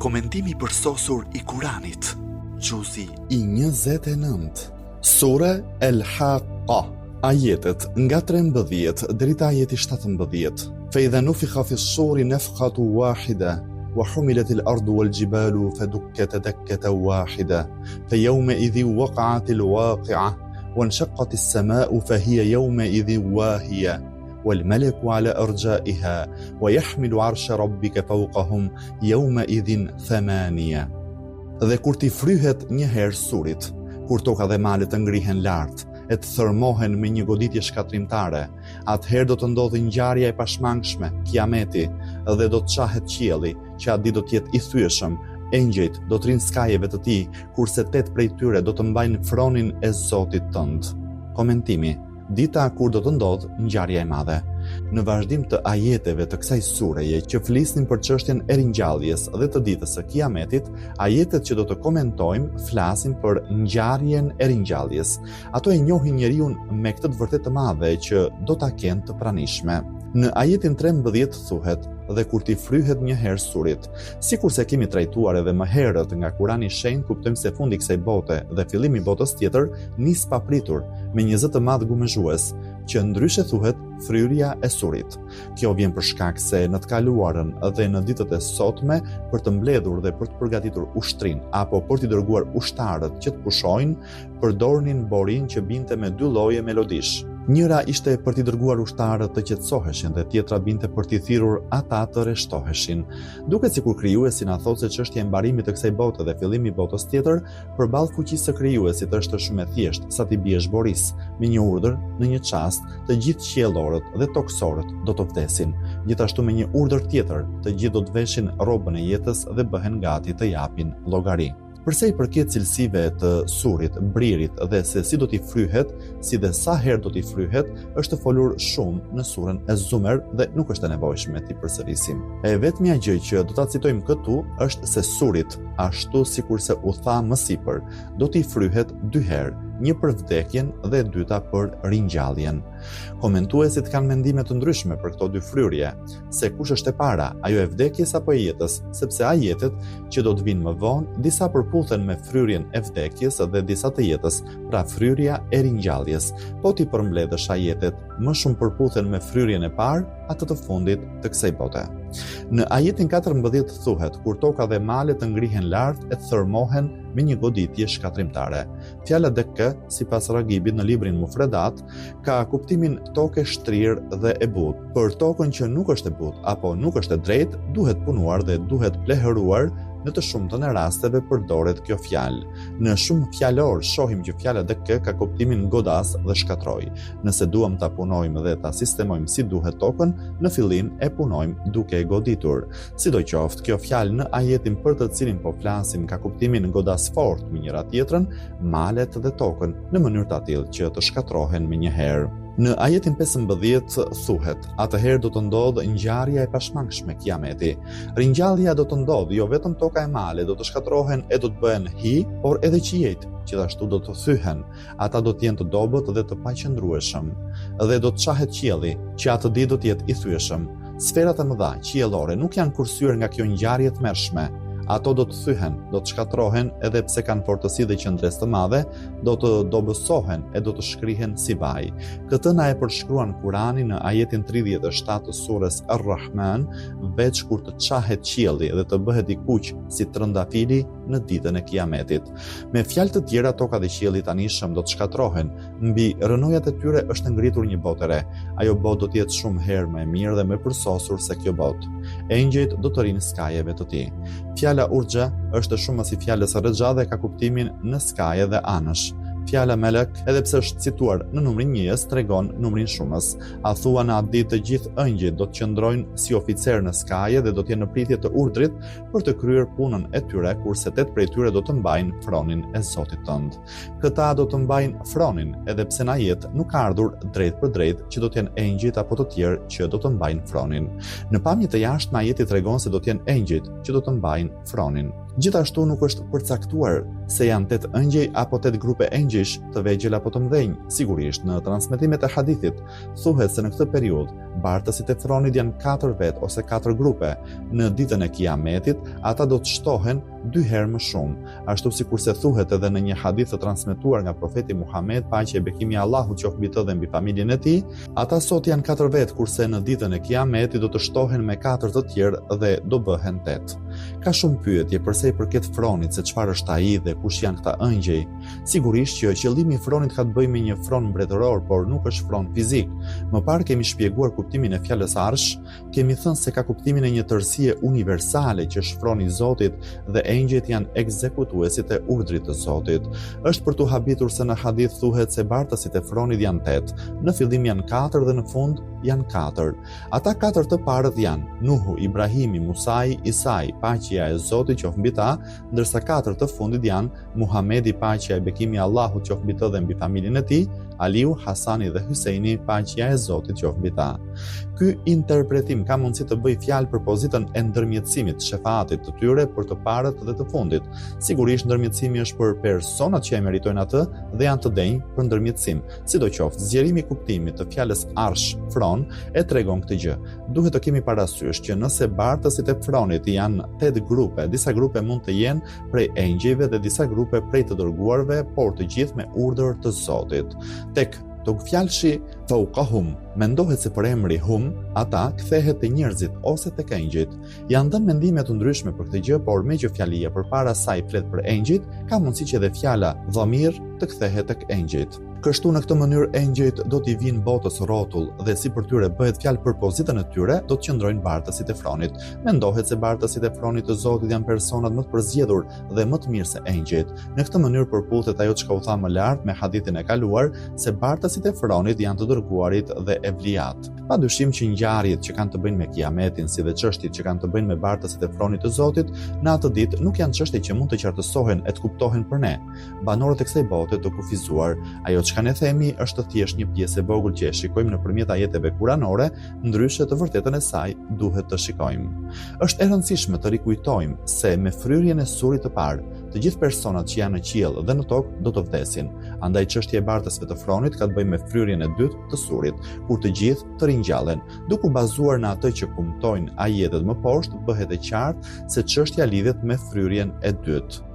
Komentimi i përsosur i Kuranit, Xhuzi i 29, Sure El Haqqa, ajetet nga 13 deri te ajeti 17. Fe idha nufikha fi suri nafkhatu wahida wa humilat al ardu wal jibalu fa dukkata dakkatan wahida fa yawma idhin waqa'at al waqi'a wa inshaqqat as sama'u fa hiya yawma idhin wahiya wal malaku ala arja'iha wa yahmilu arsha rabbika fawqahum yawma idhin thamaniya. Dhe kur t'i fryhet një herë surit, kur toka dhe malet të ngrihen lart e të thërmohen me një goditje shkatërrimtare, atëherë do të ndodhë ngjarja e pashmangshme, kiameti, dhe do të çahet qielli, që atë ditë do të jetë i thyeshëm, engjëjt do të rrinë skajeve të tij, kurse tetë prej tyre do të mbajnë fronin e Zotit tënd. Komentimi Dita kur do të ndodhë ngjarja e madhe. Në vazhdim të ajeteve të kësaj sureje që flisnin për çështjen e ringjalljes dhe të ditës së Kiametit, ajetet që do të komentojmë flasin për ngjarjen e ringjalljes. Ato e njohin njeriun me këtë të vërtetë të madhe që do ta kenë të pranishme. Në ajetin 13 thuhet, dhe kur t'i fryhet një herë surit. Sikurse kemi trajtuar edhe më herët nga Kurani i Shenjtë kuptojmë se fundi i kësaj bote dhe fillimi i botës tjetër nis papritur, me një zë të madh gumëzhues, që ndryshe thuhet fryrja e surit. Kjo vjen për shkak se në të kaluarën dhe në ditët e sotme për të mbledhur dhe për të përgatitur ushtrinë apo për t'i dërguar ushtarët që të pushojnë, përdornin borinë që binte me dy lloje melodish. Njëra ishte për t'i dërguar ushtarët të qetësoheshin dhe tjetra binte për t'i thirrur ata të rreshtoheshin. Duket sikur krijuesi na thotë se çështja e mbarimit të kësaj bote dhe fillimi i botës tjetër, përballë fuqisë së krijuesit është shumë e thjeshtë, sa t'i biesh borisë, me një urdhër, në një çast, të gjithë qiellorët dhe tokësorët do të vdesin. Gjithashtu me një urdhër tjetër, të gjithë do të veshin rrobën e jetës dhe bëhen gati të japin llogari. Për sa i përket cilësive të surit, bririt dhe se si do t'i fryhet, si dhe sa herë do t'i fryhet, është folur shumë në suren Ez-Zumer dhe nuk është e nevojshme t'i përsërisim. E vetmja gjë që do ta citojmë këtu është se surit, ashtu sikurse u tha më sipër, do t'i fryhet dy herë, një për vdekjen dhe e dyta për ringjalljen. Komentuesit kanë mendime të ndryshme për këto dy fryrje, se kush është e para, ajo e vdekjes apo e jetës, sepse ajetet që do të vijnë më vonë, disa përputhen me fryrjen e vdekjes dhe disa të jetës, pra fryrja e ringjalljes. Po t'i përmbledhësh ajetet, më shumë përputhen me fryrjen e parë, atë të fundit të kësaj bote. Në ajetin 14 thuhet, kur toka dhe malet të ngrihen lart e të thërmohen me një goditje shkatërrimtare. Fjala dekke, sipas Ragibit në librin Mufredat, ka kuptimin tokë e shtrirë dhe e butë. Për tokën që nuk është e butë apo nuk është e drejtë, duhet punuar dhe duhet plehëruar, në të shumtën e rasteve përdoret kjo fjalë. Në shumë fjalorë shohim që fjala dekke ka kuptimin godas dhe shkatërroj. Nëse duam ta punojmë dhe ta sistemojmë si duhet tokën, në fillim e punojmë duke e goditur. Sidoqoftë, kjo fjalë në ajetin për të cilin po flasim ka kuptimin godas fort me njëra-tjetrën, malet dhe tokën, në mënyrë të atillë që të shkatërrohen menjëherë. Në ajetin 15 thuhet, atëherë do të ndodhë ngjarja e pashmangshme kiameti. Ringjallja do të ndodhë, jo vetëm toka e malet do të shkatërrohen e do të bëhen hi, por edhe qiejt, gjithashtu do të thyhen. Ata do të jenë të dobët dhe të paqëndrueshëm. Dhe do të çahet qielli, që atë ditë do të jetë i thyeshëm. Sferat e mëdha qiellore nuk janë kursyer nga kjo ngjarje e tmerrshme. Ato do të thyhen, do të shkatërrohen edhe pse kanë fortësi dhe qëndresë të madhe, do të dobësohen e do të shkrihen si vaj. Këtë na e përshkruan Kurani në ajetin 37 të sures Ar-Rahman, veç kur të çahet qielli dhe të bëhet i kuq si trëndafili në ditën e Kiametit. Me fjalë të tjera, toka dhe qielli i tanishëm do të shkatërrohen. Mbi rrënojat e tyre është ngritur një botë e re. Ajo botë do të jetë shumë herë më e mirë dhe më e përsosur se kjo botë. Engjëjt do të rrinë skajeve të tij. Fjala urxha është shumës i fjalës rexha dhe ka kuptimin në skaje dhe anësh. Fjala melek, edhe pse është cituar në numrin njëjës, tregon numrin shumës. A thua në atë ditë të gjithë engjëjt do të qëndrojnë si oficerë në skaje dhe do të jenë në pritje të urdhrit për të kryer punën e tyre, kurse tetë prej tyre do të mbajnë fronin e Zotit tënd. Këta do të mbajnë fronin, edhe pse në ajet nuk ka ardhur drejtpërdrejt që do të jenë engjëjt apo të tjerë që do të mbajnë fronin. Në pamje të jashtme ajeti tregon se do të jenë engjëjt që do të mbajnë fronin. Gjithashtu nuk është përcaktuar se janë 8 engjëj apo 8 grupe engjëjsh, të vegjël apo të mëdhenj. Sigurisht, në transmetimet e hadithit thuhet se në këtë periudhë bartësit e fronit janë 4 vetë ose 4 grupe. Në ditën e Kiametit, ata do të shtohen dy herë më shumë, ashtu sikurse thuhet edhe në një hadith të transmetuar nga profeti Muhamed, paqja e bekimi i Allahut qoftë mbi të dhe mbi familjen e tij, ata sot janë katër vetë, kurse në ditën e Kiametit do të shtohen me katër të tjerë dhe do bëhen tetë. Ka shumë pyetje për sa i përket fronit, se çfarë është ai dhe kush janë këta ëngjëj. Sigurisht që qëllimi i fronit ka të bëjë me një fron mbretëror, por nuk është fron fizik. Më parë kemi shpjeguar kuptimin e fjalës arsh, Kemi thënë se ka kuptimin e një tërësie universale që është froni i Zotit dhe engjëjt janë ekzekutuesit e urdhrit të Zotit. Është për t'u habitur se në hadith thuhet se bartësit e fronit janë tetë. Në fillim janë katër dhe në fund janë katër. Ata katër të parët janë Nuhu, Ibrahimi, Musai, Isai, paqja e Zotit qoftë mbi ta, ndërsa katër të fundit janë Muhamedi, paqja e bekimi i Allahut qoftë mbi të dhe mbi familjen e tij, Aliu, Hasani dhe Hyseini, paqja e Zotit qoftë mbi ta. Ky interpretim ka mundësi të bëjë fjalë për pozitën e ndërmjetësimit, shefaatit të tyre për të parët dhe të fundit. Sigurisht ndërmjetësimi është për personat që e meritojnë atë dhe janë të denjë për ndërmjetësim. Sidoqoftë, zgjerimi i kuptimit të fjalës arsh, fron, e tregon këtë gjë. Duhet të kemi parasysh që nëse bartësit e fronit janë tetë grupe, disa grupe mund të jenë prej engjëjve dhe disa grupe prej të dërguarve, por të gjithë me urdhër të Zotit. Tek togfjalëshi fawqahum mendohet se përemri hum, ata, kthehet te njerëzit ose tek engjëjt. Janë dhënë mendime të ndryshme për këtë gjë, por meqë fjalia përpara saj flet për engjëjt, ka mundësi që edhe fjala dhamir të kthehet tek engjëjt. Kështu në këtë mënyrë engjëjt do t'i vinë botës rrotull dhe sipër tyre bëhet fjalë për pozitën e tyre, do të qëndrojnë bartësit e fronit. Mendohet se bartësit e fronit të Zotit janë personat më të përzgjedhur dhe më të mirë se engjëjt. Në këtë mënyrë përputhet ajo çka u tha më lart me hadithin e kaluar se bartësit e fronit janë të dërguarit dhe evliat. Pa dyshim që ngjarjet që kanë të bëjnë me Kiametin, si dhe çështjet që kanë të bëjnë me bartësit e fronit të Zotit, në atë ditë nuk janë çështje që mund të qartësohen e të kuptohen për ne. Banorët e kësaj bote të kufizuar. Ajo çka ne themi është thjesht një pjesë e vogël që e shikojmë nëpërmjet ajeteve kuranore, ndryshe të vërtetën e saj duhet të shikojmë. Është e rëndësishme të rikujtojmë se me fryrjen e surit të parë, të gjithë personat që janë në qiell dhe në tokë do të vdesin. Andaj çështja e bartësve të fronit ka të bëjë me fryrjen e dytë të surit, kur të gjithë të ringjallen. Duke u bazuar në atë që kumtojnë ajetet më poshtë, bëhet e qartë se çështja lidhet me fryrjen e dytë.